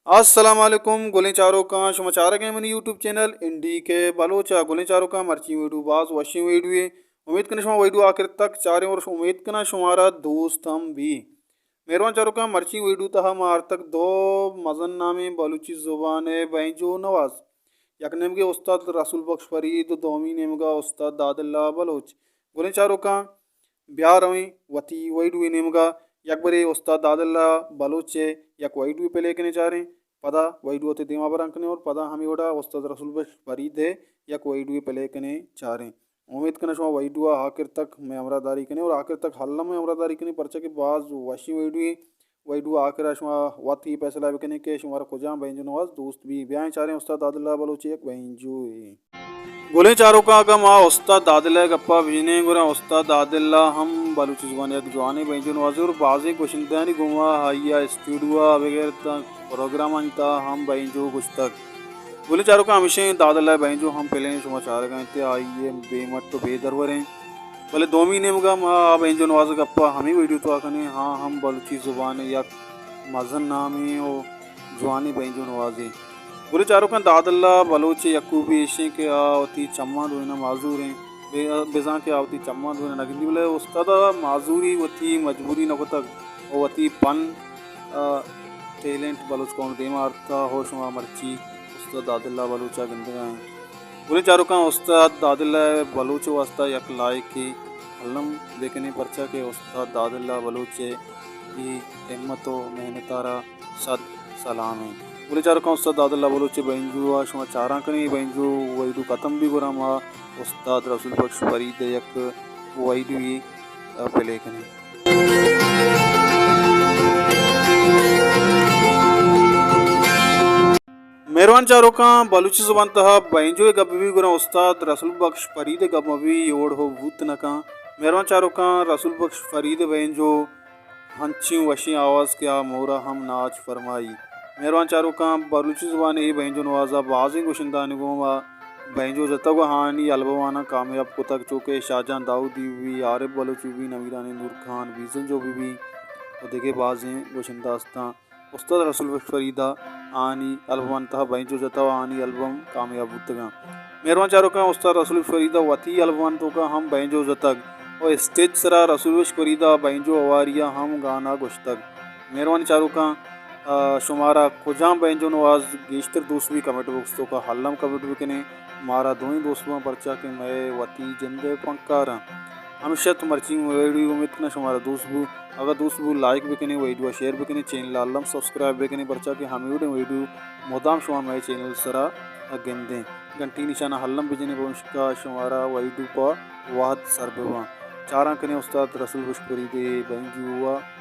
السلام علیکم گلیں چاروکاں، شما چارگ ءَ منی یوٹیوب چینل این ڈی کے بلوچ ءَ۔ گلیں چاروکاں، مرچی ویڈیو باز وشیں ویڈیو ایں۔ امید کناں شما ویڈیو آخر تک چاریں اور امید کناں شمارا دوست ہم بی۔ مہروان چاروکاں، مرچی ویڈیو تہا ما آرتگ دو مزن نامیں بلوچی زبان ءِ بینجو نواز۔ یک نیمگے استاد رسول بخش فرید، دومی نیمگا استاد داد اللہ بلوچ۔ گلیں چاروکاں، بیا رویں وتی ویڈیو ءِ نیمگا، یک برے استاد داد اللہ بلوچ ءِ یک ویڈیو پلے کنیں چاریں، پدا ویڈیو ءَ وتی دیما بران کنیں اور پدا ہمے وڑا استاد رسول بخش فرید ءِ یک ویڈیو پلے کنیں چاریں۔ امید کناں شما ویڈیو ءَ آخر تک مئے ہمراہ داری کنیں اور آخر تک الم مئے ہمراہ داری کنیں، پرچا کہ باز وشیں ویڈیو ایں۔ ویڈیو ءِ آخر ءَ شما وت ہی فیصلہ بکنیں کہ شمارا کجام بینجو نواز دوست بی۔ بیائیں چاریں استاد داد اللہ بلوچ ءِ یک بینجو ءَ۔ گلیں چاروکاں، اگاں ما استاد داد اللہ ءِ گپا بجنیں، گڑا استاد داد اللہ ہم بلوچی زبان ءِ یک جوانیں بینجو نوازے اور بازیں گوشندہانی گوما آئی ءَ اسٹوڈیو ءَ بگر داں پروگرامانی تہا ہم بینجو گوشتگ۔ گلیں چاروکاں، ہمیشیں داد اللہ ءِ بینجو ہم پلیں شما چارگا انت، آئی ءِ بے مٹ و بے دروریں۔ بلے دومی نیمگا ما آ بینجو نواز ءِ گپا ہمے ویڈیو تہا کنیں، آ ہم بلوچی زبان ءِ یک مزن نامیں و جوانیں بینجو نوازے۔ گلیں چاروکاں، داد اللہ بلوچ ءِ یک خوبی ایشیں کہ آ وتی چماں دوئیناں معذور ایں، بے-، بزاں کہ آ وتی چماں دوئیناں نہ گندی، بلے استاد ءَ معذوری وتی مجبوری نہ کتگ و وتی پن، آ، ٹیلنٹ بلوچ قوم ءِ دیما آرتا۔ ہو شما مرچی استاد داد اللہ بلوچ ءَ گندگا ایں۔ گلیں چاروکاں، استاد داد اللہ بلوچ ءِ واسطہ یک لائکے الم بکنیں، پرچا کہ استاد داد اللہ بلوچ ءِ اے ہمت و محنت ءَ را صد سلام ایں۔ گلیں چاروکاں، استاد داد اللہ بلوچ ءِ بینجو ءَ شما چاران کنیں، اے بینجو ویڈیو ختم بی گڑا ما استاد رسول بخش فرید ءِ یک ویڈیو یے پلے کنیں۔ مہروان چاروکاں، بلوچی زبان تہا بینجو ءِ گپ بی گڑا استاد رسول بخش فرید ءِ گپ مہ بی، اے وڑ ہو بوت نہ کن۔ مہروان چاروکاں، رسول بخش فرید ءِ بینجو انچیں وشیں آواز کہ آ مورا ہم ناچ فرمائی۔ مہروان چاروکاں، بلوچی زبان ءِ اے بینجو نوازا بازیں گوشندہانی گوما بینجو جتگ و آہانی البماناں کامیاب کتگ، چو کہ شاہجان داؤدی بی، عارف بلوچ بی، نمیرانیں نور خان بیزنجو بی بی و دگہ بازیں گوشندہ استاں۔ استاد رسول بخش فریدا آہانی البمان تہا بینجو جتا و آہانی البم کامیاب بوتگاں۔ مہروان چاروکاں، استاد رسول بخش فریدا وتی البمان توکا ہم بینجو جتگ و اسٹیج سرا رسول بخش فریدا بینجو ہواریا ہم گانا گوشتگ۔ مہروان چاروکاں، آ، شمارا کجام بینجو نواز گیشتر دوست بی، کمنٹ باکس توکا الم کمنٹ بکنیں۔ مارا دوئیں دوست باں، پرچا کہ مئے وتی جند ءِ فنکاراں۔ ہمیشہ تو مرچی ویڈیو امید کناں شمارا دوست بو۔ اگاں دوست بو، لائک بکنیں، ویڈیو ءَ شیئر بکنیں، چینل ءَ الم سبسکرائب بکنیں، پرچا کہ ہمے وڑیں ویڈیو مدام شما مئے چینل سرا گندیں۔ گھنٹی نشان ءَ الم بجنیں، پمشکا شمارا ویڈیو پہ وہد سر بباں۔ چاران کنیں استاد رسول بخش فرید ءِ بینجو ءَ۔